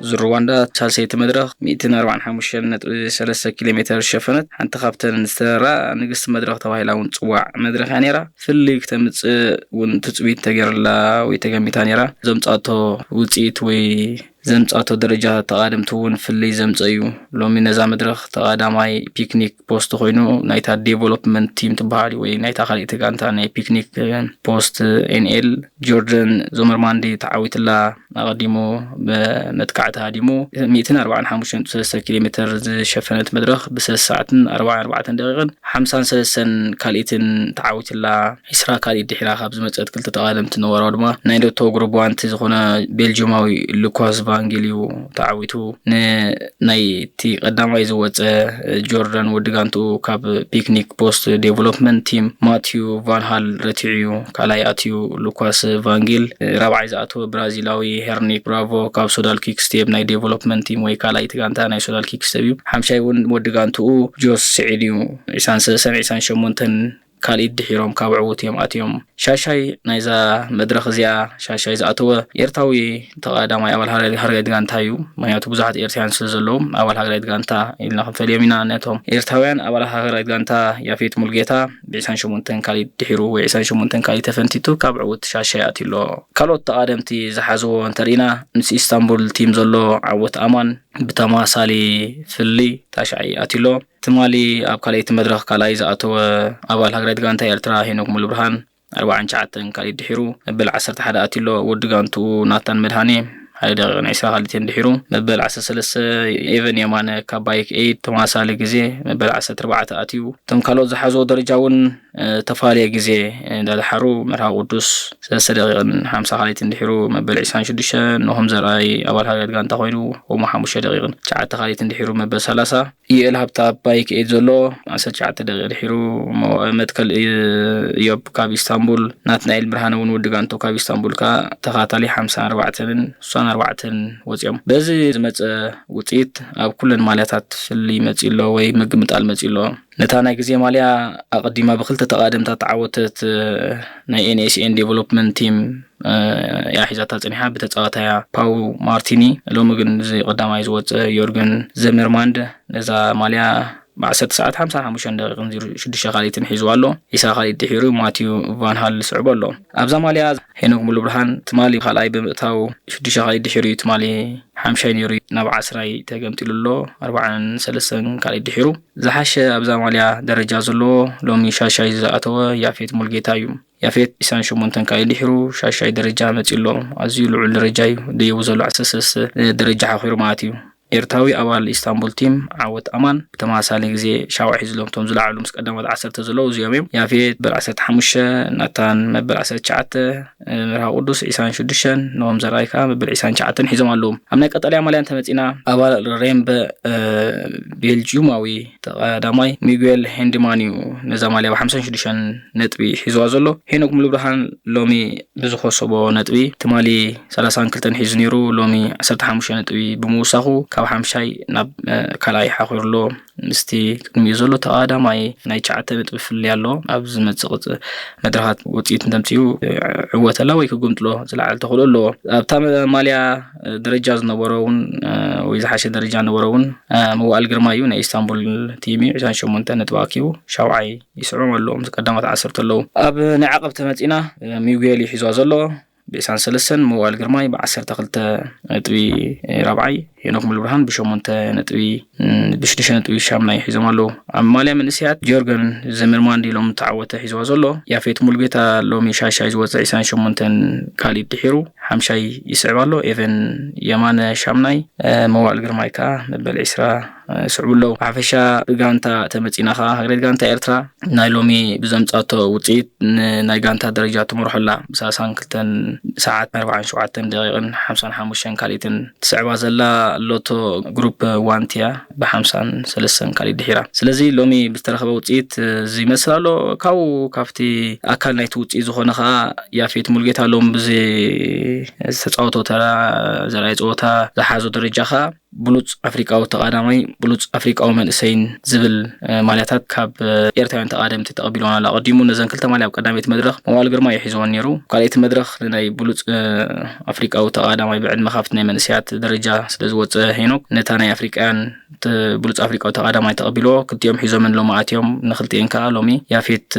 ዙር ሩዋንዳ ሳልሰይቲ መድረኽ ሚእትን ኣርባዓን ሓሙሽተን ነጥቢ ሰለስተ ኪሎ ሜተር ዝሸፈነት ሓንቲ ካብተን ዝተራ ንግስቲ መድረኽ ተባሂላ እውን ትጽዋዕ መድረኽ እያ ነይራ። ፍልይ ክተምጽእ እውን ትጽቢት ተገይርላ ወይ ተገሚታ ነይራ። ዘምጻቶ ውጽኢት ወይ ዘምጻቶ ደረጃ ተቓደምቲ እውን ፍልይ ዘምጸ እዩ። ሎሚ ነዛ መድረኽ ተቓዳማይ ፒክኒክ ፖስት ኮይኑ ናይታ ዴቨሎፕመንት ቲም ትበሃል ወይ ናይታ ካልእቲ ጋንታ ናይ ፒክኒክ ፖስት ኤንኤል ጆርደን ዞመርማንዲ ተዓዊትላ። ኣቐዲሙ ብመጥቃዕቲ ሃዲሙ ሚእትን ኣርባዓን ሓሙሽተን ነጥቢ ሰለስተ ኪሎ ሜተር ዝሸፈነት መድረኽ ብሰለስተ ሰዓትን ኣርባዓን ኣርባዕተን ደቂቕን ሓምሳን ሰለስተን ካልኢትን ተዓዊትላ። ዒስራ ካልኢት ድሒራ ካብ ዝመጸት ክልተ ተቓደምቲ ነበራ ድማ ናይ ዶቶ ግሩፕ ዋንቲ ዝኾነ ቤልጅማዊ ሉኳስ ቫንጌል እዩ ተዓዊቱ። ንናይቲ ቀዳማይ ዝወጸ ጆርዳን ወዲ ጋንትኡ ካብ ፒክኒክ ፖስት ዴቨሎፕመንት ቲም ማቲዩ ቫንሃል ረቲዑ እዩ ካልኣይ ኣትዩ። ሉኳስ ቫንጌል ራብዓይ ዝኣተወ ብራዚላዊ ሄርኒክ ብራቮ ካብ ሶዳል ኪክስቴፕ ናይ ዴቨሎፕመንት ቲም ወይ ካልኣይቲ ጋንታ ናይ ሶዳል ኪክስቴፕ እዩ። ሓምሻይ እውን ወዲ ጋንትኡ ጆስ ስዒድ እዩ። ዒስራን ሰለስተን ዒስራን ሸሞንተን ካልኢት ድሒሮም ካብ ዕዉት እዮም ኣትዮም። ሻሻይ ናይዛ መድረኽ እዚኣ ሻሻይ ዝኣተወ ኤርትራዊ ተቐዳማይ ኣባል ሃገራዊት ጋንታ እዩ። ምክንያቱ ብዙሓት ኤርትራውያን ስለ ዘለዉ ኣባል ሃገራዊት ጋንታ ኢልና ክንፈልዮም ኢና። ነቶም ኤርትራውያን ኣባል ሃገራዊት ጋንታ ያፌት ሙልጌታ ብ ዒስራን ሸሞንተን ካልኢት ድሒሩ ወይ ዒስራን ሸሞንተን ካልኢት ተፈንቲቱ ካብ ዕዉት ሻሻይ ኣትዩ ኣሎ። ካልኦት ተቓደምቲ ዝሓዝዎ እንተርኢና ምስ ኢስታንቡል ቲም ዘሎ ዓወት ኣማን ብተመሳሳሊ ፍልይ ታሽዓይ ኣትዩ ኣሎ። ትማሊ ኣብ ካልኣይቲ መድረኽ ካልኣይ ዝኣተወ ኣባል ሃገራዊት ጋንታ ኤርትራ ሄኖክ ሙሉብርሃን ኣርባዓን ትሽዓተን ካልኢት ድሒሩ መበል ዓሰርተ ሓደ ኣትዩ ኣሎ። ወዲ ጋንትኡ ናታን መድሃኔ ሓደ ደቂቕን ዕስራ ካልኢትን ድሒሩ መበል ዓሰርተ ሰለስተ ኤቨን የማነ ካብ ባይክ ኤይድ ተመሳሳሊ ግዜ መበል ዓሰርተ ኣርባዕተ ኣትዩ። እቶም ካልኦት ዝሓዝዎ ደረጃ እውን ተፋልየ ግዜ እንዳደሓሩ መርሃ ቅዱስ ሰለስተ ደቂቕን ሓምሳ ካልኢትን ድሒሩ መበል ዕስራን ሽዱሽተን ኖሆም ዘርኣይ ኣባል ሃገራዊት ጋንታ ኮይኑ ሆሞ ሓሙሽተ ደቂቕን ትሽዓተ ካልኢትን ድሒሩ መበል ሰላሳ ኢኤል ሃብታ ባይክ ኤድ ዘሎ ዓሰርተ ትሽዓተ ደቂቕ ድሒሩ መትከል እዮብ ካብ ኢስታንቡል ናትናኤል ብርሃነ እውን ውዲ ጋንቶ ካብ ኢስታንቡል ከኣ ተኻታሊ ሓምሳን ኣርባዕተንን ስሳን ኣርባዕተን ወፂኦም። በዚ ዝመፀ ውፅኢት ኣብ ኩለን ማልያታት ፍልይ መፂ ኣሎ ወይ ምግምጣል መፂ ኣሎ። ነታ ናይ ግዜ ማልያ ኣቐዲማ ብክልተ ተቓደምታ ተዓወተት ናይ ኤንኤስኤን ዴቨሎፕመንት ቲም እያ ሒዛታ ጸኒሓ ብተጻዋታያ ፓው ማርቲኒ። ሎሚ ግን እዚ ቀዳማይ ዝወጸ ዮርገን ዘመርማንድ ነዛ ማልያ ብ ዓሰርተ ሰዓት ሓምሳን ሓሙሽተን ደቂቕን ዜሮ ሽዱሽተ ካልኢትን ሒዝዋ ኣሎ። ኢሳ ካልኢት ድሒሩ ማቲዩ ቫን ሃል ዝስዕቦ ኣሎ። ኣብዛ ማልያ ሄኖክ ሙሉብርሃን ትማሊ ካልኣይ ብምእታው ሽዱሽተ ካልኢት ድሒሩ እዩ ትማሊ ሓምሻይ ነይሩ ናብ ዓስራይ ተገምጢሉ ኣሎ። ኣርባዓን ሰለስተን ካልኢት ድሒሩ ዝሓሸ ኣብዛ ማልያ ደረጃ ዘለዎ ሎሚ ሻሻይ ዝኣተወ ያፌት ሙልጌታ እዩ። ያፌት ዒስራን ሸሞንተን ካልኢት ድሒሩ ሻሻይ ደረጃ መጺኡ ኣሎ። ኣዝዩ ልዑል ደረጃ እዩ ደይቡ ዘሎ፣ ዓሰርተ ሰለስተ ደረጃ ሓኺሩ ማለት እዩ። ኤርትራዊ ኣባል ኢስታንቡል ቲም ዓወት ኣማን ብተመሳሳሊ ግዜ ሻውዓይ ሒዙ ኣሎ። እቶም ዝለዓሉ ምስ ቀዳሞት ዓሰርተ ዘለዉ እዚኦም እዮም። ያፌት መበል ዓሰርተ ሓሙሽተ፣ ናታን መበል ዓሰርተ ትሽዓተ፣ መርሃ ቅዱስ ዒስራን ሽዱሽተን፣ ኖሆም ዘርኣይ ከኣ መበል ዒስራን ትሽዓተን ሒዞም ኣለዉ። ኣብ ናይ ቀጠልያ ማልያ እንተመጺና ኣባል ሬምበ ቤልጂዩማዊ ተቐዳማይ ሚጉኤል ሄንድማን እዩ ነዛ ማልያ ብ ሓምሳን ሽዱሽተን ነጥቢ ሒዝዋ ዘሎ። ሄኖክ ሙሉብርሃን ሎሚ ብዝኸሰቦ ነጥቢ ትማሊ ሰላሳን ክልተን ሒዙ ነይሩ፣ ሎሚ ዓሰርተ ሓሙሽተ ነጥቢ ብምውሳኹ ካብ ሓምሻይ ናብ ካልኣይ ሓኺሩ ኣሎ። ምስቲ ቅድሚኡ ዘሎ ተቐዳማይ ናይ ትሽዓተ ነጥቢ ፍልልይ ኣሎ። ኣብ ዝመጽእ ቅጽ መድረኻት ውጽኢት እንተምጽኡ ዕወት ኣላ ወይ ክጉምጥሎ ዝለዓለ ተኽእሎ ኣለዎ። ኣብታ ማልያ ደረጃ ዝነበሮ እውን ወይ ዝሓሸ ደረጃ ነበሮ እውን መዋእል ግርማ እዩ። ናይ ኢስታንቡል ቲም እዩ ዕስራን ሸሞንተ ነጥቢ ኣኪቡ ሻውዓይ ይስዕቦም ኣለዎ ምስ ቀዳሞት ዓሰርተ ኣለዉ። ኣብ ናይ ዓቐብ ተመጺና ሚጉኤል እዩ ሒዝዋ ዘሎ ብዒስራን ሰለስተን፣ መዋእል ግርማይ ብዓሰርተ ክልተ ነጥቢ ራብዓይ፣ ሄኖክ ሙሉብርሃን ብሸሞንተ ነጥቢ ብሽዱሽተ ነጥቢ ሻምናይ ሒዞም ኣለዉ። ኣብ ማልያ መንእሰያት ጆርገን ዘመርማንዲ ሎም ተዓወተ ሒዝዋ ዘሎ። ያፌት ሙሉጌታ ሎሚ ሻሻይ ዝወፀ ዒስራን ሸሞንተን ካልኢት ድሒሩ ሓምሻይ ይስዕብ ኣሎ። ኤቨን የማነ ሻምናይ፣ መዋእል ግርማይ ከኣ መበል ዒስራ ይስዕቡ ኣለዉ። ብሓፈሻ ብጋንታ ተመጺና ከኣ ሃገራዊት ጋንታ ኤርትራ ናይ ሎሚ ብዘምጻቶ ውጽኢት ንናይ ጋንታ ደረጃ ትመርሖ ኣላ። ብሳልሳን ክልተን ሰዓት ኣርባዓን ሸውዓተን ደቂቕን ሓምሳን ሓሙሽተን ካልኢትን ትስዕባ ዘላ ሎቶ ግሩፕ ዋንቲ እያ ብሓምሳን ሰለስተን ካልኢት ድሒራ። ስለዚ ሎሚ ብዝተረኸበ ውጽኢት እዚ ይመስል ኣሎ። ካብኡ ካብቲ ኣካል ናይቲ ውጽኢት ዝኾነ ከኣ ያፌት ሙሉጌታ ሎም ብዚ ዝተጻወቶ ተራ ዘርኣየ ጸወታ ዝሓዞ ደረጃ ከኣ ብሉጽ ኣፍሪቃዊ ተቓዳማይ፣ ብሉጽ ኣፍሪቃዊ መንእሰይን ዝብል ማልያታት ካብ ኤርትራውያን ተቓደምቲ ተቐቢልዎን ኣሎ። ኣቐዲሙ ነዘን ክልተ ማልያ ኣብ ቀዳመይቲ መድረኽ መዋል ግርማ እዩ ሒዝወን ነይሩ። ካልኣይቲ መድረኽ ንናይ ብሉጽ ኣፍሪቃዊ ተቓዳማይ ብዕድመ ካብቲ ናይ መንእሰያት ደረጃ ስለ ዝወጸ ሄኖክ ነታ ናይ ኣፍሪቃውያን ብሉጽ ኣፍሪቃዊ ተቓዳማይ ተቐቢልዎ። ክልቲኦም ሒዞመን ሎሚ ኣትዮም። ንክልቲኤን ከኣ ሎሚ ያፌት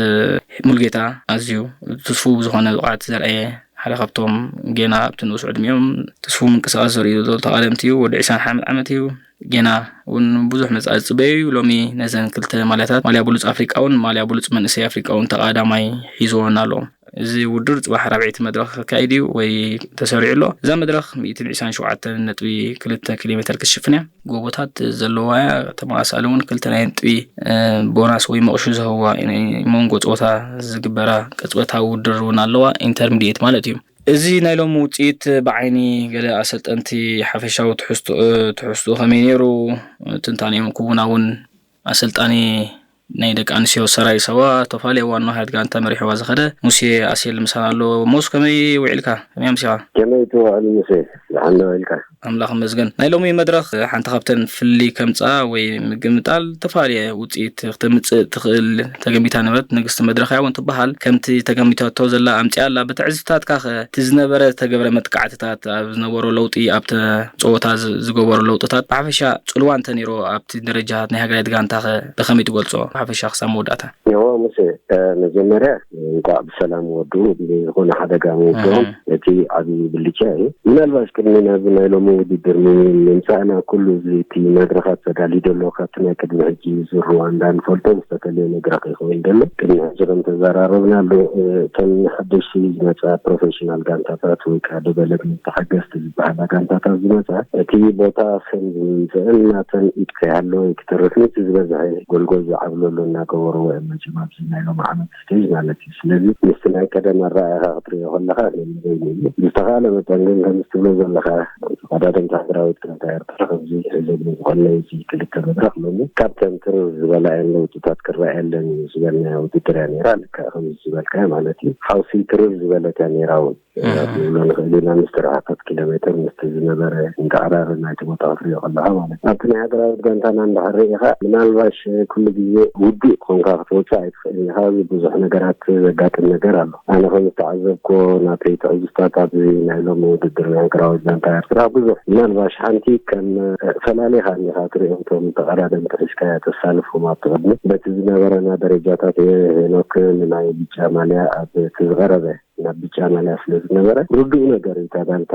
ሙልጌታ ኣዝዩ ትስፉው ዝኾነ ብቕዓት ዘርኣየ ሓደ ካብቶም ጌና ኣብቲ ንኡስ ዕድሚኦም ትስፉው ምንቅስቃስ ዘርእዩ ዘለዉ ተቓደምቲ እዩ። ወዲ ዕስራን ሓሙሽተን ዓመት እዩ። ጌና እውን ብዙሕ መጻኢ ዝጽበዮ እዩ። ሎሚ ነዘን ክልተ ማልያታት ማልያ ብሉጽ ኣፍሪቃውን ማልያ ብሉጽ መንእሰይ ኣፍሪቃውን ተቓዳማይ ሒዝወን ኣሎ። እዚ ውድድር ጽባሕ ራብዐይቲ መድረኽ ክካይድ እዩ ወይ ተሰሪዑ ኣሎ። እዛ መድረኽ ሚእትን ዕስራን ሸውዓተን ነጥቢ ክልተ ኪሎ ሜተር ክትሽፍን እያ። ጎቦታት ዘለዋ እያ። ተመሳሳሊ እውን ክልተ ናይ ነጥቢ ቦናስ ወይ መቕሹ ዝህዋ መንጎ ጸወታ ዝግበራ ቅጽበታዊ ውድድር እውን ኣለዋ። ኢንተርሚዲየት ማለት እዩ። እዚ ናይ ሎሚ ውጽኢት ብዓይኒ ገለ ኣሰልጠንቲ ሓፈሻዊ ትሕዝትኡ ከመይ ነይሩ ትንታኔኦም ክውና እውን ኣሰልጣኒ ናይ ደቂ ኣንስትዮ ሰራይ ሰዋ ተፋልያ ዋና ሃያት ጋንታ መሪሕዋ ዝኸደ ሙሴ ኣሴል ምሳና ኣሎ። ሞስ ከመይ ውዒልካ? ከመይ ኣምሲኻ? ከመይ ትውዕል ሙሴ? ዝሓለወ ኢልካ? ኣምላኽ ይመስገን። ናይ ሎሚ መድረኽ ሓንቲ ካብተን ፍልይ ከምጽኣ ወይ ምግምጣል ተፋልየ ውጽኢት ክተምጽእ ትኽእል ተገሚታ ነበረት። ንግስቲ መድረኽ እያ እውን ትበሃል። ከምቲ ተገሚታቶ ዘላ ኣምጺኣ ኣላ። ብትዕዝብትታትካ ኸ እቲ ዝነበረ ዝተገብረ መጥቃዕትታት ኣብ ዝነበሮ ለውጢ ኣብቲ ጸወታ ዝገበሮ ለውጥታት ብሓፈሻ ጽልዋ እንተነይሮ ኣብቲ ደረጃ ናይ ሃገራዊት ጋንታ ከ ብኸመይ ትገልጾ? ብሓፈሻ ክሳብ መወዳእታ። እዋ ሙሴ፣ መጀመርያ እንኳዕ ብሰላም ወዱ ዝኾነ ሓደጋ መውድኦም እቲ ዓብዪ ብልጫ እዩ። ምናልባሽ ቅድሚ ናብዚ ናይ ሎሚ ውድድር ምምፃእና ኩሉ እዚ እቲ መድረኻት ተዳልዩ ዘሎ ካብቲ ናይ ቅድሚ ሕጂ ዙር ሩዋንዳ ንፈልጦ ዝተፈለየ መድረኽ ይኸውን ዘሎ። ቅድሚ ሕጂ ከም ተዘራረብናሉ እተን ሓደሽቲ ዝመፃ ፕሮፌሽናል ጋንታታት ወይ ከዓ ደበለመንት ተሓገዝቲ ዝበሃላ ጋንታታት ዝመፃ እቲ ቦታ ከም ዝምንፅእን ናተን ኢድ ከይሃለወ ክትርፍ ነቲ ዝበዝሐ ጎልጎል ዝዓብለሉ እናገበርዎ እዮም መፅኦም ኣብዚ ናይ ሎም ዓመት ስቴጅ ማለት እዩ። ስለዚ ምስቲ ናይ ቀደም ኣረኣእያኻ ክትሪኦ ከለኻ ነይበይኑ እዩ። ብዝተኻለ መጠን ግን ከምዚ ትብሎ ዘለኻ ተቐዳደምቲ ሃገራዊት ጋንታ ኤርትራ ከምዚ ሒዞም ዝኾነ እዚ ክልተ መድረኽ ሎሚ ካብተን ትርር ዝበላ እየን ለውጥታት ክረኣየለን እዩ ዝበልናያ ውድድር እያ ነይራ። ልክዕ ከምዚ ዝበልካዮ ማለት እዩ። ሓውሲ ትርር ዝበለት እያ ነይራ እውን ንብሎ ንኽእል ኢና። ምስቲ ርሕቀት ኪሎ ሜትር ምስቲ ዝነበረ እንተዕራሪ ናይቲ ቦታ ክትሪኦ ከለኻ ማለት እዩ። ኣብቲ ናይ ሃገራዊት ጋንታና እንድሕር ርኢኻ ምናልባሽ ኩሉ ግዜ ውዱእ ኮንካ ክትወፅእ ኣይትኽእልን ኢኻ። እዚ ብዙሕ ነገራት ዘጋጥም ነገር ኣሎ። ኣነ ከም ዝተዓዘብኮ ናተይ ትዕዝብታት ኣብዚ ናይ ሎሚ ውድድር ናይ ሃገራዊት ጋንታ ኤርትራ ብዙሕ ምናልባሽ ሓንቲ ከም ፈላሊኻ እንዲኻ ትሪኦም እቶም ተቐዳደምቲ ሒዝካያ ተሳልፎም ኣብቲ ቅድሚ በቲ ዝነበረና ደረጃታት ሄኖክ ንናይ ብጫ ማልያ ኣብ እቲ ዝቐረበ ናብ ብጫ ማልያ ስለ ዝነበረ ርዱእ ነገር እዩ። እታ ጋንታ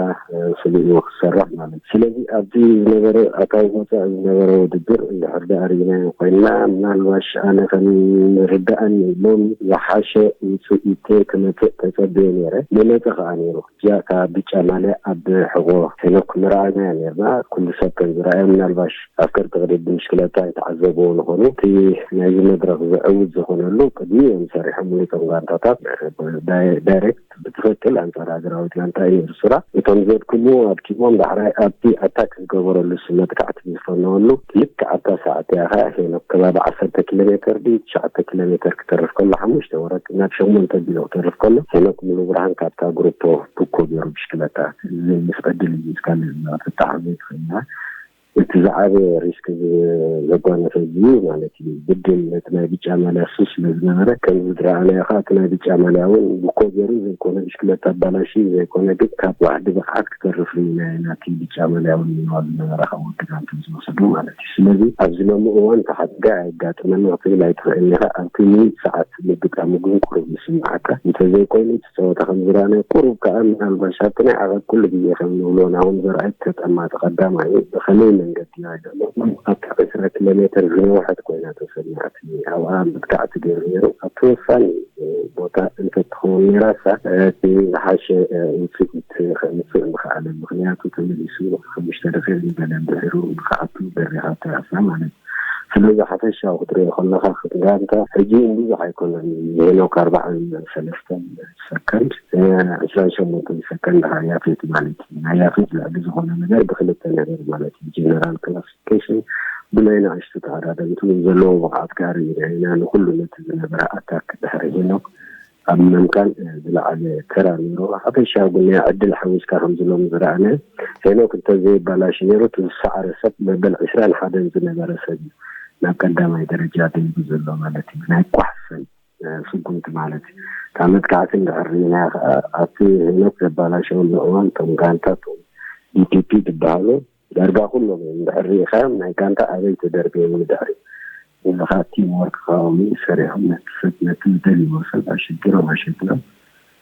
ስልኡ ክሰርሕ ማለት እዩ። ስለዚ ኣብዚ ዝነበረ ኣታዊ ወፃኢ ዝነበረ ውድድር እንድሕር ደኣ ርኢናዮ ኮይንና ምናልባሽ ኣነ ከም ርዳኣኒ ሎሚ ዝሓሸ ውፅኢት ክመፅእ ተፀብየ ነይረ። መመፀ ከዓ ነይሩ። እዚኣ ከዓ ብጫ ማልያ ኣብ ሕቆ ሄኖክ ምረኣናያ ነይርና። ኩሉ ሰብ ከም ዝረኣዮ ምናልባሽ ኣፍቀርቲ ቅድድም ብሽክለታ ይተዓዘብዎ ንኾኑ። እቲ ናይዚ መድረኽ ዘዕውት ዝኾነሉ ቅድሚ እዮም ሰሪሖም ሙሉቶም ጋንታታት ዳይሬክት ብትኽክል ኣንጻር ሃገራዊት ጋንታ እዩ ስራ እቶም ዘድክሙ ኣድኪሞም ዳሕራይ ኣብቲ ኣታክ ዝገበረሉ ስ መጥቃዕቲ ዝፈነወሉ ልክዕ ኣብታ ሰዓት እያ ኸዓ ሄኖክ ከባቢ ዓሰርተ ኪሎ ሜትር ድዩ ትሽዓተ ኪሎ ሜትር ክተርፍ ከሎ ሓሙሽተ ወረድ ናብ ሸሞንተ ቢሎ ክተርፍ ከሎ ሄኖክ ሙሉ ብርሃን ካብታ ግሩፖ ቡኮ ገይሩ ብሽክለታ ዘይምስ ዕድል እዩ እስካለ ፍታሕ ዘይትኽእልና እቲ ዝዓበየ ሪስክ ዘጓነፈ እዚ እዩ ማለት እዩ። ግድን ነቲ ናይ ብጫ ማልያ ሱስ ስለ ዝነበረ ከምዚ ዝረኣናዮ ከዓ እቲ ናይ ብጫ ማልያ እውን ብኮ ገይሩ ዘይኮነ ብሽክለታ ኣባላሽዩ ዘይኮነ ግን ካብ ዋሕዲ ብቕዓት ክተርፍ ርኢናዮ ናቲ ብጫ ማልያ እውን ምንዋ ዝነበረ ካብ ወዲ ጋንትን ዝወሰዱ ማለት እዩ። ስለዚ ኣብዚ ሎሚ እዋን ተሓደጋ ኣየጋጥመና ክትብል ኣይትኽእልን ኢኻ። ኣብቲ ምኒት ሰዓት ምግጣሙ ግን ቁሩብ ይስምዓካ። እንተዘይኮይኑ እቲ ጸወታ ከም ዝረኣናዮ ቁሩብ ከኣ ምናልባሽ ኣብቲ ናይ ዓቐብ ኩሉ ግዜ ከም ንብሎ ናሆም ዘርኣይ ተጠማቲ ቀዳማይ እዩ። ብኸመይ መንገዲ ይረኣይ ዘሎ ኣብታ ዕስራ ኪሎ ሜትር ዝነውሐት ኮይና ተሰሚዓትኒ። ኣብኣ መጥቃዕቲ ገይሩ ነይሩ። ኣብቲ ወሳኒ ቦታ እንተትኸውን ነይራሳ እቲ ዝሓሸ ውፅኢት ከምፅእ ምኽኣለ። ምኽንያቱ ተመሊሱ ሓሙሽተ ደቂቕ ዝበለ ድሕሩ ንኽኣቱ በሪኻ ተረፈ ማለት እዩ። ስለዚ ሓፈሻዊ ክትሪኦ ከለኻ ጋንታ ሕጂ እውን ብዙሕ ኣይኮነን። ሄኖክ ኣርባዓን ሰለስተን ሰከንድ ዕስራን ሸሞንተን ሰከንድ ያፌት ማለት እዩ። ናይ ያፌት ልዕሊ ዝኾነ ነገር ብክልተ ነገር ማለት እዩ። ጀነራል ክላሲፊኬሽን ብናይ ንኣሽቱ ተቐዳደምቲ ዘለዎ ብቕዓት ጋር ኢና ንኩሉ ነቲ ዝነበረ ኣታክ ድሕሪ ሄኖክ ኣብ ምምካን ዝለዓለ ተራ ነይሩ። ሓፈሻዊ ግን ናይ ዕድል ሓዊስካ ከም ዝሎም ዝረኣነ ሄኖክ እንተዘይባላሽ ነይሩ፣ እቲ ዝሰዓረ ሰብ መበል ዕስራን ሓደን ዝነበረ ሰብ እዩ ናብ ቀዳማይ ደረጃ ደይቡ ዘሎ ማለት እዩ። ናይ ቋሕሰን ስጉምቲ ማለት እዩ። ካብ መጥቃዕቲ እንድሕር ርኢና ከዓ ኣብቲ ሄኖክ ዘባላሸወሉ እዋን እቶም ጋንታት ዲፒፒ ዝበሃሉ ዳርጋ ኩሎም እዮም። እንድሕር ርኢኻዮም ናይ ጋንታ ኣበይ ተደርበዮም ንድሕሪ እዚ ከዓ ቲም ወርክ ከኣሉ ሰሪሖም ነቲ ሰብ ነቲ ዝደልይዎ ሰብ ኣሸጊሮም ኣሸጊሮም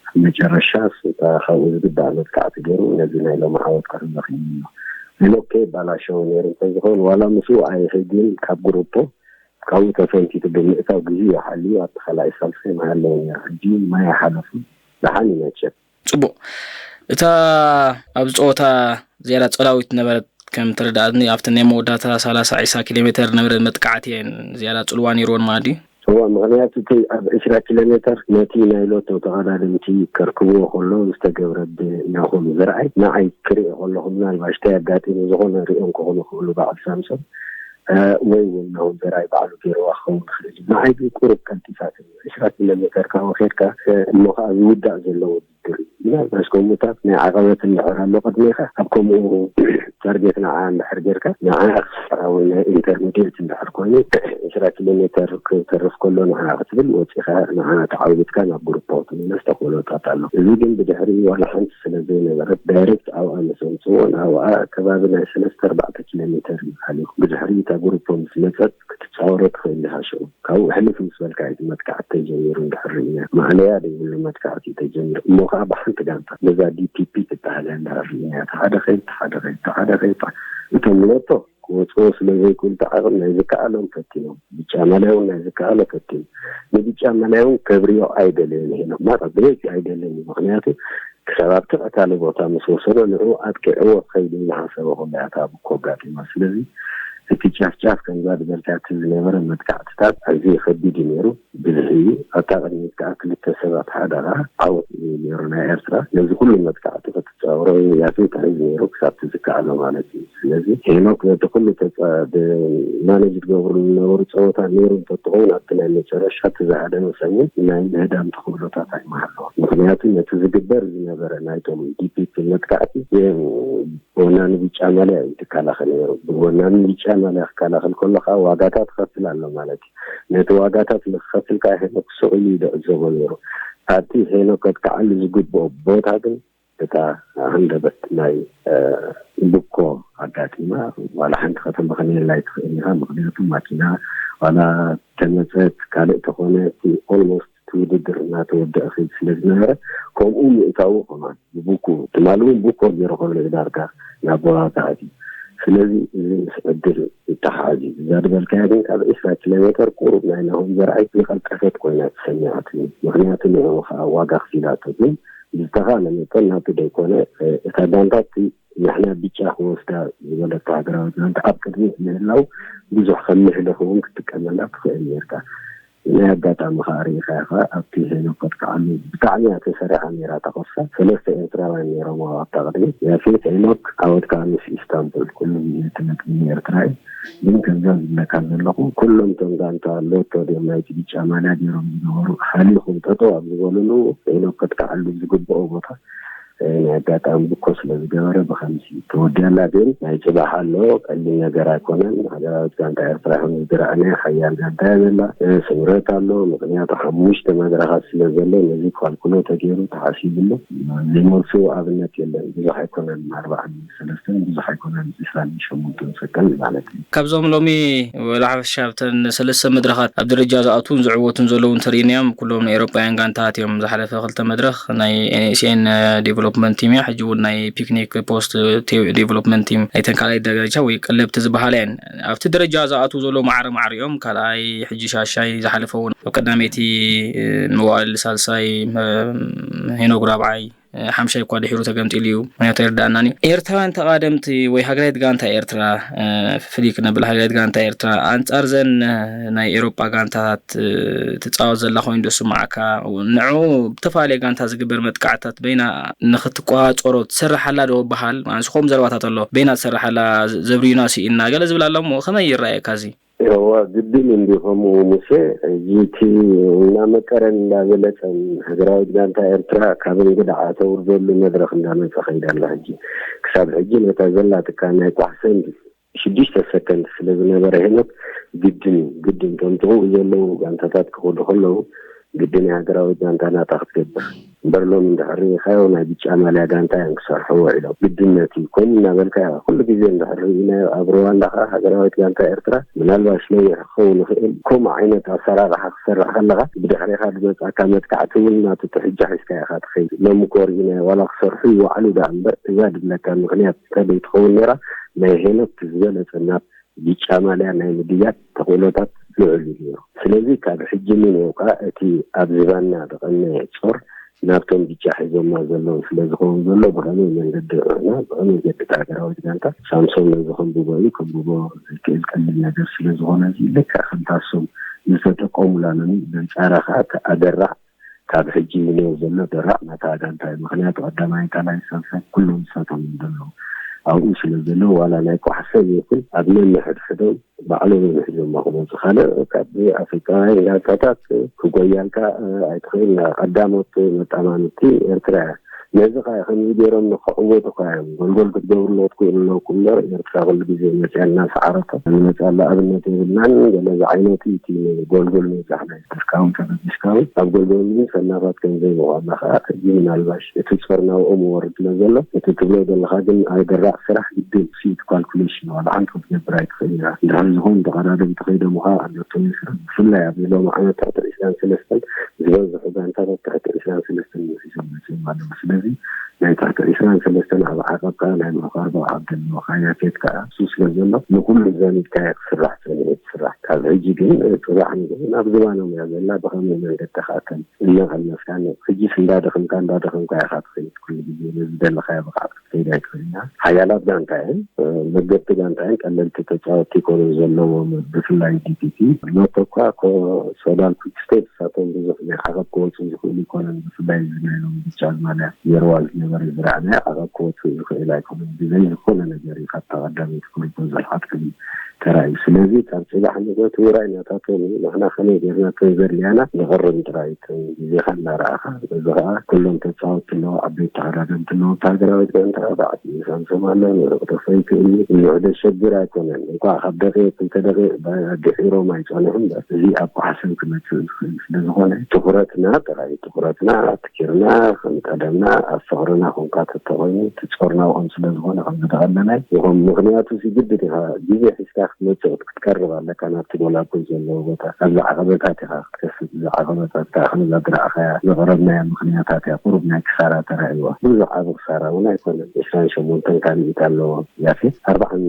ኣብ መጨረሻ እታ ካብኡ ዝግባእ መጥቃዕቲ ገይሩ ነዚ ናይ ሎም ዓወት ክሕዞ ክኢሉ ኣሎ። ሄኖክ ከይባላሸው ነይሩ እንተዝኸውን ዋላ ምስኡ ኣይኸይድን ካብ ግሩፖ ካብኡ ተፈንቲቱ ብምእታው ግዜ ይሓልዩ ኣብቲ ካልኣይ ሳልሳይ ምሃለወ ነይሩ። ሕጂ ማይ ሓለፉ ደሓን ይመቸት። ጽቡቕ። እታ ኣብዚ ጸወታ ዝያዳ ጸላዊት ነበረት ከም ተረዳእኒ ኣብቲ ናይ መወዳእታ ሰላሳ ዒሳ ኪሎ ሜተር ነበረ መጥቃዕቲ እየን ዝያዳ ጽልዋ ነይርወን ማለት ድዩ? እዋ ምኽንያቱ እቲ ኣብ ዕስራ ኪሎ ሜተር ነቲ ናይ ሎቶ ተቐዳደምቲ ከርክብዎ ከሎ ዝተገብረ ብናኹም ዝረኣይ ንዓይ ክርኢ ከለኹ ምናልባሽ እንታይ ኣጋጢሙ ዝኾነ ሪኦም ክኾኑ ክኽእሉ በዓል ሳምሶን ወይ እውን ናሁም ዘርኣይ ባዕሉ ገይርዋ ክኸውን ይኽእል እዩ። ንዓይ ግን ቁሩብ ቀልጢፋትኒ። ዕስራ ኪሎ ሜተር ካብ ወኺድካ እሞ ከዓ ዝውዳእ ዘሎ ውድድር እዩ። ምናልባሽ ከምኡታት ናይ ዓቐበት እንድሕር ኣሎ ቅድሜኻ ኣብ ከምኡ ታርጌት ንዓ እንድሕር ጌርካ ንዓ ክስዕራ ወይ ናይ ኢንተርሚድየት እንድሕር ኮይኑ ዕስራ ኪሎ ሜተር ክተርፍ ከሎ ንዓ ክትብል ወፂኻ ንዓ ተዓዊትካ ናብ ግሩፕ ክትምለስ ተኽእሎታት ኣሎ። እዚ ግን ብድሕሪ ዋላ ሓንቲ ስለ ዘይነበረት ዳይሬክት ኣብኣ ምስ ኣምፅዎ ናብኣ ከባቢ ናይ ሰለስተ ኣርባዕተ ኪሎ ሜተር እዩ ሓሊፉ። ብድሕሪ እታ ግሩፖ ምስ መፀት ክትፃወሮ ትኽእል ኢኻ ሽዑ። ካብኡ ሕልፍ ምስ በልካ እዩ እቲ መጥቃዕቲ ተጀሚሩ እንድሕር ርኢና። ማእለያ ዘይብሉ መጥቃዕቲ እዩ ተጀሚሩ። እሞ ኸዓ ብሓንቲ ጋንታ በዛ ዲፒፒ ትበሃል እያ እንድሕር ርኢና። እቲ ሓደ ከይድ፣ እቲ ሓደ ከይድ፣ እቲ ሓደ ከይድ፣ እቶም ሎቶ ክወፅዎ ስለ ዘይክእሉ እቲ ዓቕም ናይ ዝከኣሎም ፈቲኖም። ብጫ ማልያ እውን ናይ ዝከኣሎ ፈቲኑ። ንብጫ ማልያ እውን ከብርዮ ኣይደለየን ሄኖክ ማለት ብለይቲ ኣይደለየን እዩ። ምኽንያቱ ክሳብ ኣብቲ ቀታሊ ቦታ ምስ ወሰዶ ንዕኡ ኣጥቂዕዎ ክኸይድ እዩ ዝሓሰበ ኩሉ እያ እታ ብኮ ኣጋጢማ። ስለዚ እቲ ጫፍ ጫፍ ከምዛ ዝበልካያ እቲ ዝነበረ መጥቃዕትታት ኣዝዩ ከቢድ እዩ ነይሩ። ብዝሒ እዩ። ኣብታ ቅድሚት ከዓ ክልተ ሰባት ሓደ ከዓ ዓወት እዩ ነይሩ ናይ ኤርትራ። ነዚ ኩሉ መጥቃዕቲ ክትፃወሮ ያፌት እዩ ነይሩ ክሳብ እቲ ዝከኣሎ ማለት እዩ። ስለዚ ሄኖክ ነቲ ኩሉ ተፃ- ብ- ማኔጅ ዝገብሩ ዝነበሩ ፀወታ ነይሩ እንተትኸውን ኣብቲ ናይ መጨረሻ እቲ ዝሃደመ ሰብ እውን ናይ ምህዳም ተኽእሎታት ኣይምሃለዎን። ምኽንያቱ ነቲ ዝግበር ዝነበረ ናይቶም ዲፒፒ መጥቃዕቲ ወናኒ ብጫ ማልያ እዩ ዝከላኸል ነይሩ። ወናኒ ብጫ ማልያ ክከላኸል ከሎ ከዓ ዋጋታት ክኸፍል ኣሎ ማለት እዩ። ነቲ ዋጋታት ንክኸፍል ከዓ ሄኖክ ስቕ ኢሉ እዩ ዝዕዘቦ ነይሩ። ኣብቲ ሄኖክ ከጥቅዓሉ ዝግብኦ ቦታ ግን እታ ሃንደበት ናይ ቡኮ ኣጋጢማ ዋላ ሓንቲ ከተመኽንየላ ኣይትኽእል ኢኻ። ምኽንያቱ ማኪና ዋላ ተመፀት ካልእ ተኾነ እቲ ኦልሞስት እቲ ውድድር እናተወደአ ከይድ ስለ ዝነበረ ከምኡ ምእታዉ ከማን ብቡኩ ትማሊ እውን ቡኮ ገይሩ ከሎ እዩ ዳርጋ ናብ ዋጋ ኣትዩ። ስለዚ እዚ ምስ ዕድል ይተሓሓዝ እዩ። እዛ ዝበልካያ ግን ካብ ዒስራ ኪሎ ሜተር ቁሩብ ናይ ናሆም ዘርኣይ ዝቐልጠፈት ኮይና ተሰሚዓትኒ። ምኽንያቱ ንዕኡ ከዓ ዋጋ ክፊላቶ ግን ብዝተኻለ መጠን ናቱ ደይኮነ እታ ጋንታ እቲ ንሕና ብጫ ክወስዳ ዝበለቶ ሃገራዊት ጋንታ ኣብ ቅድሚት ምህላው ብዙሕ ከም መሕለፊ እውን ክትጥቀመላ ትኽእል ነርካ። ናይ ኣጋጣሚ ከዓ ርኢኻዮ ከዓ ኣብቲ ሄኖክ ከጥቅዓሉ ብጣዕሚ እያ ተሰሪሓ ነይራ እታ ቅርሳ። ሰለስተ ኤርትራውያን ነይሮም ኣብታ ቅድሚት። ያፌት፣ ሄኖክ፣ ዓወት ከዓ ምስ ኢስታንቡል። ኩሉ ግዜ እቲ ነጥቢ ንኤርትራ እዩ። ግን ከምዛ ዝብለካ ዘለኹ ኩሎም እቶም ጋንታ ሎቶ ድዮም ናይቲ ብጫ ማልያ ገይሮም ዝነበሩ ሃሊኹም ጠጠው ኣብ ዝበሉሉ ሄኖክ ከጥቅዓሉ ዝግብኦ ቦታ ናይ ኣጋጣሚ ብኮ ስለ ዝገበረ ብኸምዚ ተወዲኣላ። ግን ናይ ፅባሕ ኣሎ ቀሊል ነገር ኣይኮነን። ሃገራዊት ጋንታ ኤርትራ ከም ዝረኣናዮ ሓያል ጋንታ እያ ዘላ። ስምረት ኣሎ። ምኽንያቱ ሓሙሽተ መድረኻት ስለ ዘሎ ነዚ ኳልኩሎ ተገይሩ ተሓሲብሉ ዘይመልሱ ኣብነት የለን። ብዙሕ ኣይኮነን ኣርባዓን ሰለስተን ብዙሕ ኣይኮነን ዒስራን ሸሞንተን ሰከንድ ማለት እዩ። ካብዞም ሎሚ ወላ ሓፈሻ ኣብተን ሰለስተ መድረኻት ኣብ ደረጃ ዝኣትዉን ዝዕወቱን ዘለዉ እንተርኢናዮም ኩሎም ናይ ኤሮጳውያን ጋንታታት እዮም። ዝሓለፈ ክልተ መድረኽ ናይ ኤንኤስኤን ዴቨሎፕመንት ቲም እያ። ሕጂ እውን ናይ ፒክኒክ ፖስት ዴቨሎፕመንት ቲም ናይተን ካልኣይ ደረጃ ወይ ቀለብቲ ዝበሃላ እየን። ኣብቲ ደረጃ ዝኣትዉ ዘለዉ ማዕረ ማዕሪኦም ካልኣይ ሕጂ ሻሻይ ዝሓለፈ እውን ኣብ ቀዳመይቲ መዋእል ሳልሳይ ሄኖግ ራብዓይ ሓምሻይ እኳ ድሒሩ ተገምጢሉ እዩ። ምክንያቱ ኣይርዳእናን እዩ። ኤርትራውያን ተቓደምቲ ወይ ሃገራዊት ጋንታ ኤርትራ ፍልይ ክነብል ሃገራዊት ጋንታ ኤርትራ ኣንጻር ዘን ናይ ኤሮጳ ጋንታታት ትጻወት ዘላ ኮይኑ ዶ ስምዓካ? ንዑ ብተፈላለየ ጋንታ ዝግበር መጥቃዕታት በይና ንክትቆጻጸሮ ትሰርሓላ ዶ በሃል? ማለት ከምኡ ዘረባታት ኣሎ። በይና ትሰርሓላ ዘብርዩና ስኢንና ገለ ዝብል ኣሎ እሞ ከመይ ይረኣየካ እዚ? እዋ ግድን እንዲ ከምኡ ሙሴ፣ ሕጂ እቲ እናመቀረን እንዳበለጸን ሃገራዊት ጋንታ ኤርትራ ካብ እንግድዓ ተውርደሉ መድረኽ እንዳመጸ ከይዳ ኣላ። ሕጂ ክሳብ ሕጂ ነታ ዘላትካ ናይ ኳሕሰ እንዲ ሽዱሽተ ሰከንድ ስለ ዝነበረ ሄኖክ ግድን እዩ። ግድን እቶም ጥቕኡ ዘለዉ ጋንታታት ክኸዱ ከለዉ ግድን ሃገራዊት ጋንታ ናታ ክትገብር እምበር ሎም እንድሕር ርኢኻዮ ናይ ብጫ ማልያ ጋንታ እዮም ክሰርሑ ውዒሎም። ግድነት እዩ። ከምኡ እናበልካ ኩሉ ግዜ እንድሕር ርኢናዮ ኣብ ሩዋንዳ ከዓ ሃገራዊት ጋንታ ኤርትራ ምናልባሽ ነዊሕ ክኸውን ይኽእል። ከምኡ ዓይነት ኣሰራርሓ ክሰርሕ ከለኻ ብድሕሬኻ ዝመፅኣካ መጥቃዕቲ እውን ናቱ ትሕጃ ሒዝካ ኢኻ ትኸይድ። ሎም እኮ ርኢናዮ ዋላ ክሰርሑ ይወዓሉ ደኣ እምበር እዛ ድብለካ ምኽንያት እንተደይ ትኸውን ነይራ ናይ ሄኖክ ዝበለፀ ናብ ብጫ ማልያ ናይ ምድያብ ተኽእሎታት ልዑል እዩ ነይሩ። ስለዚ ካብ ሕጂ ንንየው ከዓ እቲ ኣብ ዝባና ዝቐነየ ጾር ናብቶም ብጫ ሒዞማ ዘለዉ ስለ ዝኸውን ዘሎ ብኸመይ መንገዲ ይቕዕና ብኸመይ ገድታ ሃገራዊት ጋንታ ሳምሶም ነዚ ከንብቦ እዩ። ከንብቦ ዘይክእል ቀሊል ነገር ስለ ዝኾነ እዚ ልክዕ ከምታ እሶም ዝተጠቀሙላ ነኒ በንጻራ ከዓ እቲ ኣደራዕ ካብ ሕጂ ይነው ዘሎ ደራዕ ናታ ጋንታ እዩ። ምክንያቱ ቀዳማይ ካልኣይ ሳልሳይ ኩሎም ንሳቶም እዮም ዘለዉ ኣብኡ ስለ ዘለዉ ዋላ ናይ ኳሕሰብ ይኹን ኣብ ነንሕድሕዶም ባዕሎም እዮም ሒዞማ ክመፁ ካልእ ካብ ኣፍሪቃውያን ጋንታታት ክጎያልካ ኣይትኽእል። ቀዳሞት መጣማምቲ ኤርትራ እያ። ነዚ ከ ከምዚ ገይሮም ንክዕወቱ ከ እዮም ጎልጎል ክትገብርሎ ትክእሉ ኣለኩም በር ኤርትራ ኩሉ ግዜ መፅያ እናሰዓረቶ ዝመፅኣሉ ኣብነት የብልናን። ገለ ዝዓይነቱ እቲ ጎልጎል ምብፃሕ ናይ ደርካውን ተበጊስካውን ኣብ ጎልጎል ምንም ሰናፋት ከም ዘይምኳና ከዓ ሕጂ ምናልባሽ እቲ ፆር ናብኦም ወርድ ስለ ዘሎ እቲ ትብሎ ዘለካ ግን ኣይደራዕ ስራሕ ግድን ሲት ካልኩሌሽን ዋላ ሓንቲ ክትገብር ኣይትኽእል ኢኻ። እንድሕር ዝኾኑ ተቐዳደምቲ ከይዶም ከዓ ኣለቶ ይስራ ብፍላይ ኣብዚ ሎም ዓመታት ዒስራን ሰለስተን ዝበዝሑ ጋንታታት ትሕቲ ዒስራን ሰለስተን መሲሶም መፅኦም ኣለዉ። ስለዚ ናይ ትሕቲ ዒስራን ሰለስተን ኣብ ዓቐብ ከዓ ናይ ምዕቋር ብቕዓት ዘለዎ ካያቴት ከዓ እሱ ስለ ዘሎ ንኩሉ ዘሚድካዮ ክስራሕ ፀኒሑ ትስራሕ። ካብ ሕጂ ግን ፅባሕ ንግሆ ናብ ዝባኖም እያ ዘላ። ብኸመይ መንገዲ ከዓ ከም እናቐለስካ ሕጂስ እንዳደኸምካ እንዳደኸምካ ኢኻ ትኸይድ። ኩሉ ግዜ ነዚ ደለኻዮ ብቕዓት ክትከይድ ኣይትኽእልና። ሓያላት ጋንታ እየን፣ መገብቲ ጋንታ እየን፣ ቀለልቲ ተፃወቲ ይኮኑ ዘለዎም ብፍላይ ዲፒቲ ሎቶ እኳ ሶዳል ኪክስቴት እሳቶም ብዙሕ ናይ ዓቐብ ክወፁ ዝኽእሉ ኣይኮነን። ብፍላይ እዚ ናይ ሎም ብጫ ማልያ የርዋ ዝነበረ ዝረኣናዮ ዓቐብ ክወፁ ዝኽእል ኣይኮነን። ብዘይ ዝኾነ ነገር እዩ ካብታ ቀዳመይቲ ክልተ ዘልሓት ክብል ተራእዩ። ስለዚ ካብ ፅባሕ ንጎት ውራይ ናታቶም እዩ። ንሕና ከመይ ጌርና ተዘርያና ንቕርም ጥራይ እቲ ግዜኻ እናረኣኻ። እዚ ከዓ ኩሎም ተፃወቲ ኣለዎ፣ ዓበይቲ ተቐዳደምቲ ኣለዎ። እታ ሃገራዊት ጋንታ ብዓቲ ሳምሶም ኣሎ፣ ንዕኡ ክጠፍኦ ይክእል እዩ። ብዙሕ ደሸግር ኣይኮነን። እንኳዕ ካብ ደቂቕ ክልተ ደቂቕ ድሒሮም ኣይፀንሑ እምበር እዚ ኣብ ኳሕሰብ ክመፅእ ዝኽእል ስለ ዝኾነ ትኹረትና ጥራይ ትኹረትና ኣትኪርና ከም ቀደምና ኣብ ፍቕርና ኮንካ ተተኾይኑ ትፆርናኦም ስለ ዝኾነ ከም ዝደቐለናይ ይኾን። ምኽንያቱ ሲ ግድን ኢኻ ግዜ ሒዝካ ክትመፅእ ክትቀርብ ኣለካ ናብቲ ጎላጉል ዘለዎ ቦታ። ኣብዚ ዓቐበታት ኢኻ ክትከስብ። እዚ ዓቐበታት ከዓ ከም ዘድረዕኻያ ዘቕረብናያ ምኽንያታት እያ ቁሩብ ናይ ክሳራ ተራእይዋ። ብዙሕ ዓቢ ክሳራ እውን ኣይኮነን። ዒስራን ሸሞንተን ካልኢት ኣለዎ ያፌት፣ ኣርባዓን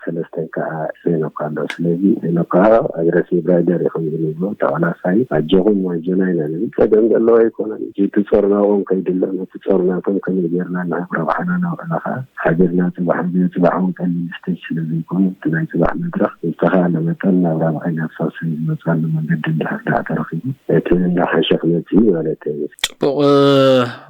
ሰለስተን ከዓ ሄኖክ ኣሎ። ስለዚ ሄኖክ ከዓ ኣግረሲቭ ራይደር እዩ ከም ዝንብሎ ተቐላሳይ ኣጆኹም ኣጆና ኢና ንብል። ጸገም ዘለዎ ኣይኮነን። እቲ ጾር ናብኦም ከይድሎ ነቲ ጾር ናቶም ከመይ ጌርና ናብ ረብሓና ነውዕሎ ከዓ ሓቢርና ጽባሕ ንግሆ ጽባሕ እውን ቀሊል ስቴጅ ስለ ዘይኮነ እቲ ናይ ጽባሕ መድረኽ ብዝተኻእለ መጠን ናብ ራብዓይ ናብ ሳልሳይ ዝመፅኣሉ መንገዲ እንድሕር ደኣ ተረኺቡ እቲ እንዳሓሸ ክመፅእ እዩ ማለት እዩ። ጽቡቕ።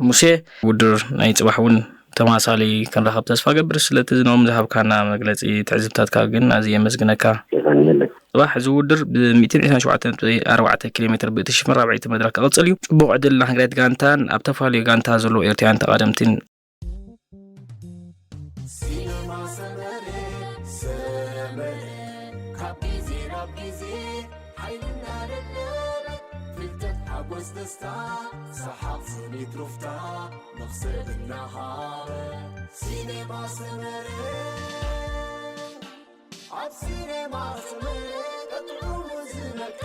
ሙሴ፣ ውድድር ናይ ጽባሕ እውን ተማሳሊ ክንረኸብ ተስፋ ገብር። ስለቲ ዝነኦም ዝሃብካና መግለጺ ትዕዝብታትካ ግን ኣዝየ የመስግነካ። የቐንየለይ። ጽባሕ እዚ ውድድር ብ ሚእትን ዕስራን ሸውዓተን ነጥቢ ኣርባዕተ ኪሎ ሜትር ብእቲ ሽፍን ራብዐይቲ መድረኽ ክቕጽል እዩ። ጽቡቕ ዕድል ንሃገራዊት ጋንታን ኣብ ተፈላለዩ ጋንታ ዘለዉ ኤርትራውያን ተቓደምትን። ሲነማ ሰመረ ሰመረ ካብ ግዜ ናብ ግዜ ሓይልና ደለበ ፍልጠት ሓጎስ ደስታ ሰሓቕ ስኒት ሩፍታ መኽሰብ እናሃበ ሲነማ ሰመረ ኣብ ሲነማ ሰመረ ጥዑሙ ዝመቀ